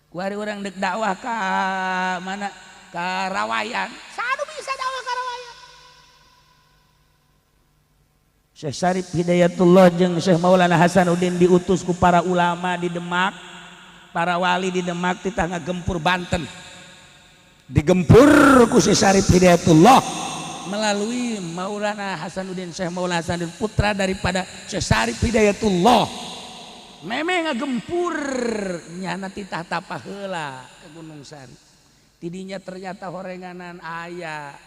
Kuari urang dek dakwah ka mana? Ka Rawayan. Sanu bisa dakwah ka Rawayan. Syekh Syarif Hidayatullah jeung Syekh Maulana Hasanuddin diutus ku para ulama di Demak, para wali di Demak titah ngagempur Banten. Digempur ku Syekh Syarif Hidayatullah melalui Maulana Hasanuddin, Syekh Maulana Hasanuddin putra daripada Syekh Syarif Hidayatullah. Meme ngagempur nyana titah tapa heula ke Gunung Sari. Tidinya ternyata horenganan aya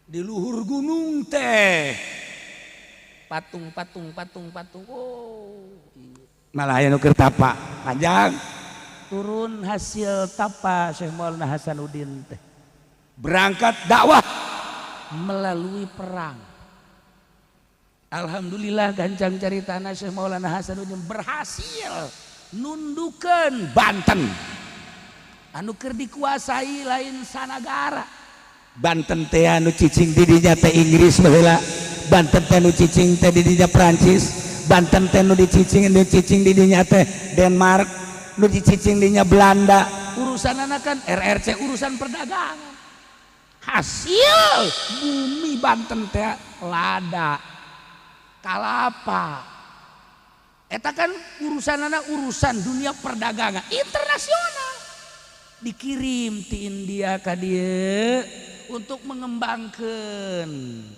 di luhur gunung teh. Patung patung patung patung. Oh, malah aya nu keur tapa panjang. Turun hasil tapa Syekh Maulana Hasanuddin teh berangkat dakwah melalui perang. Alhamdulillah gancang caritana Syekh Maulana Hasanuddin berhasil nundukeun Banten anu keur dikuasai lain sanagara. Banten teh anu cicing di dinya teh Inggris baheula, Banten teh nu cicing teh di dinya Prancis, Banten teh nu dicicing nu cicing di dinya teh Denmark, nu dicicing dinya Belanda. Urusan kan RRC urusan perdagangan. Hasil bumi Banten teh lada, kalapa. Eta kan urusan anak urusan dunia perdagangan internasional. Dikirim ti India ka dieu untuk mengembangkan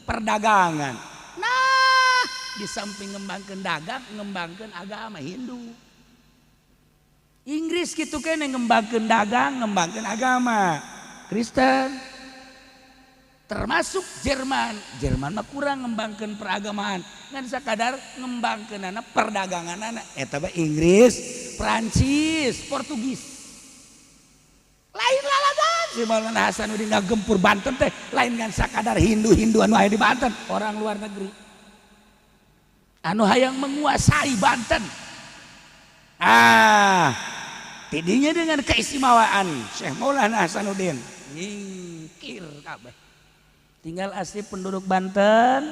perdagangan. Nah, di samping ngembangkan dagang, ngembangkan agama Hindu. Inggris gitu kan ngembangkan dagang, ngembangkan agama Kristen. Termasuk Jerman. Jerman mah kurang ngembangkan peragamaan, ngan sakadar ngembangkeun anak perdagangan anak. Eta mah Inggris, Prancis, Portugis. Lain lalagan si Maulana Hasanuddin ngagempur Banten teh lain ngan sakadar Hindu-Hindu anu aya di Banten, orang luar negeri anu hayang menguasai Banten. Ah, tidinya dengan keistimewaan Syekh Maulana Hasanuddin nyingkir kabeh. Tinggal asli penduduk Banten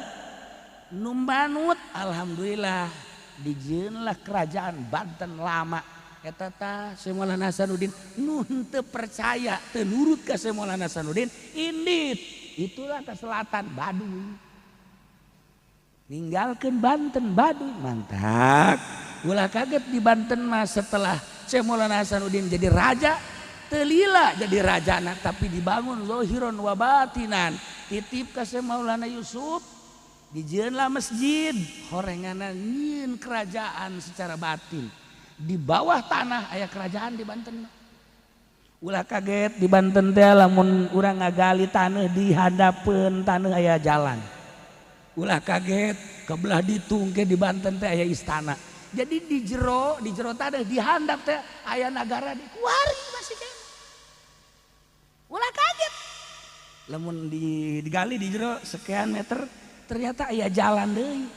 nu manut, alhamdulillah dijieunlah kerajaan Banten lama. Eta tah Syekh Maulana Hasanuddin nu henteu percaya teu nurut ka Syekh Maulana Hasanuddin indit itulah ke selatan Baduy, ninggalkeun Banten Baduy. Mantap, ulah kaget di Banten mah setelah Syekh Maulana Hasanuddin jadi raja teu lila jadi rajana, tapi dibangun zahiron wa batinan. Titip ka Syekh Maulana Yusuf, dijieunlah masjid horenganan nyieun kerajaan secara batin. Di bawah tanah aya kerajaan di Banten. Ulah kaget di Banten teh lamun urang ngagali tanah di handapeun tanah aya jalan. Ulah kaget kebelah ditu ke di Banten teh aya istana. Jadi di jero tanah di handap teh aya nagara di kuari masih keneh. Ulah kaget. Lamun digali di jero sekian meter ternyata aya jalan deui.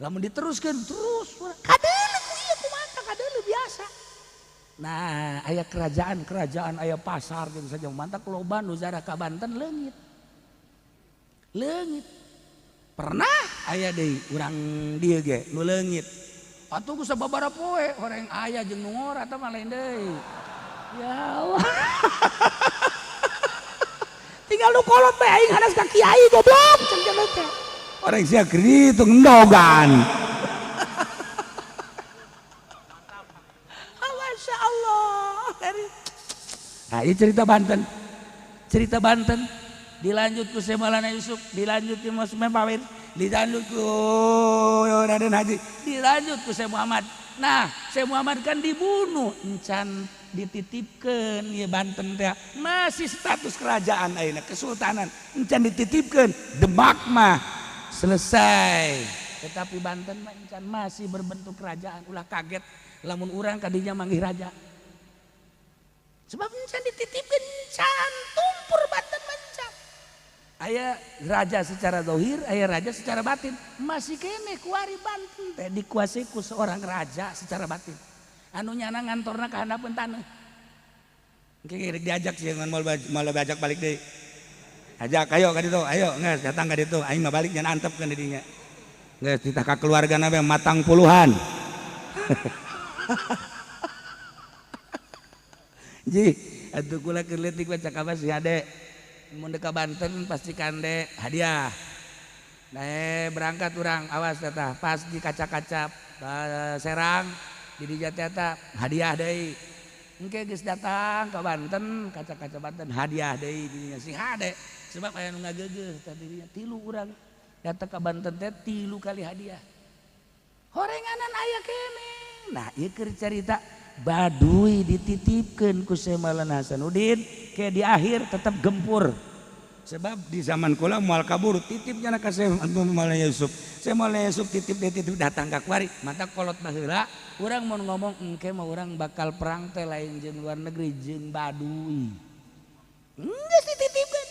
Lamun diteruskeun terus kadeuleu ku ieu kumaha kadeuleu biasa. Nah, aya kerajaan-kerajaan aya pasar jeung saja mantak loba nu zarah ka Banten leungit. Leungit. Pernah aya deui urang dieu ge nu leungit. Atuh ku sababaraha poe horeng aya jeung nu ngora eta mah lain deui. Ya Allah. Tinggal nu kolot teh aing hadas ka kiai goblok cenah teh. Orang sia keur ditu ngendogan. Masya Allah. Nah, ini cerita Banten. Cerita Banten dilanjut ku Syekh Maulana Yusuf, dilanjut ku Mas Mempawir, dilanjut ku Raden Haji, dilanjut ku Syekh Muhammad. Nah, Syekh Muhammad kan dibunuh, encan dititipkeun ieu Banten teh masih status kerajaan ayeuna kesultanan, encan dititipkeun Demak mah selesai. Tetapi Banten mah encan masih berbentuk kerajaan. Ulah kaget lamun urang kadinya manggih raja. Sebab encan dititipkeun encan tumpur Banten mah encan. Aya raja secara zahir, aya raja secara batin. Masih keneh kuari Banten teh dikuasai ku seorang raja secara batin. Anu nyana ngantorna ka handapeun taneuh. Engke diajak sih ngan moal diajak balik deui. Ajak ayo ka ditu, ayo geus datang ka ditu, aing mah balik nyan antep kan di dinya. Geus titah ka keluargana we matang puluhan. Ji, atuh kula keur leutik mah cak abah si hade. Mun ka Banten pasti kande hadiah. Nah, berangkat urang, awas tah, pas di kaca-kaca Serang di dinya teh hadiah deui. Engke geus datang ke Banten, kaca-kaca Banten hadiah deui dinya si hade. Sebab aya nu ngageugeuh tah dirinya tilu urang datang ke Banten teh tilu kali hadiah. Horenganan aya keneh. Nah, ieu keur carita Baduy dititipkeun ku Syekh Maulana Hasanuddin ke di akhir tetap gempur. Sebab di zaman kula moal kabur titipnya ka Syekh Maulana Yusuf. Syekh Maulana Yusuf titip dia titip datang ka kuari. Mata kolot baheula urang mau ngomong engke mah urang bakal perang teh lain jeung luar negeri, jeung Baduy. Geus dititipkeun.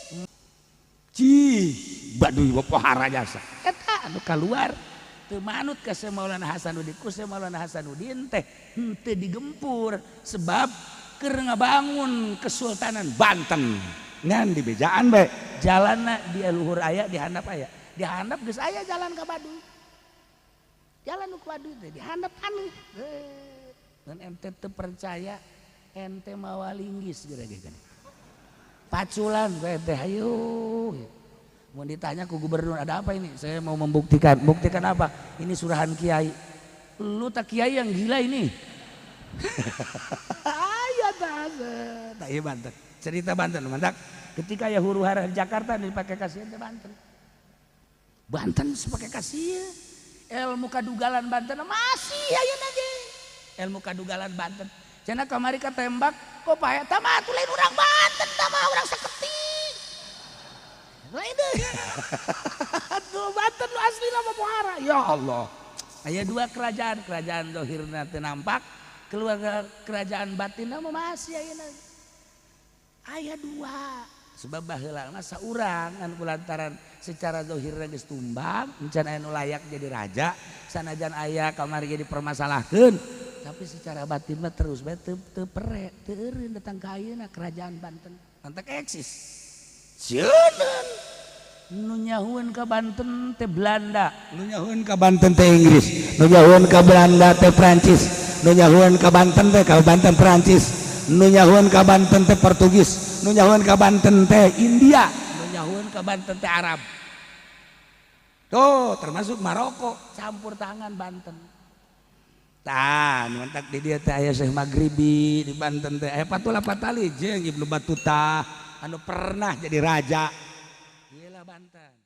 Cih, Baduy pohara jasa. Eta anu keluar teu manut ka Syekh Maulana Hasanuddin. Ku Syekh Maulana Hasanuddin teh henteu digempur sebab keur ngabangun Kesultanan Banten. Ngan di bejaan bae. Jalanna di luhur aya, di handap aya. Di handap geus aya jalan ka Baduy. Jalan nu ka Baduy teh di handap aneh. Dan ente teu percaya, ente mawa linggis geura ge. Paculan gue teh hayu. Mau ditanya ku gubernur, ada apa ini? Saya mau membuktikan. Buktikan apa? Ini surahan kiai. Lu tak kiai yang gila ini. Aya tah. Tah ieu Banten. Cerita Banten mantak ketika ya huru hara di Jakarta dipakai kasihan teh Banten. Banten sepakai kasihan. Ilmu kadugalan Banten masih ayeuna ge. Ilmu kadugalan Banten. Cenah kamari katembak kok pae tah mah atuh lain urang Banten, tah mah urang saketik. Lain deui. Atuh Banten nu asli mah pohara. Ya Allah. Aya dua kerajaan, kerajaan dohirna teu nampak, keluarga kerajaan batinna mah masih ayeuna. Aya dua. Sebab baheula mah saurang anu kulantaran secara dohirna geus tumbang, encan aya nu layak jadi raja, sanajan aya kamari ge dipermasalahkeun, tapi secara batin mah terus bae teu teu pere, teu eureun datang ka ayeuna kerajaan Banten. Mantak eksis. Sieun nu nyahueun ka Banten teh Belanda, nu nyahueun ka Banten teh Inggris, nu nyahueun ka Belanda teh Prancis, nu nyahueun ka Banten teh ka Banten Prancis, nu nyahueun ka Banten teh Portugis, nu nyahueun ka Banten teh India, nu nyahueun ka Banten teh Arab. Tuh termasuk Maroko campur tangan Banten. Tah, nu mantak di dieu teh aya Syekh Maghribi, di Banten teh aya Patula Patali jeung Ibnu Battuta anu pernah jadi raja. Iyalah Banten.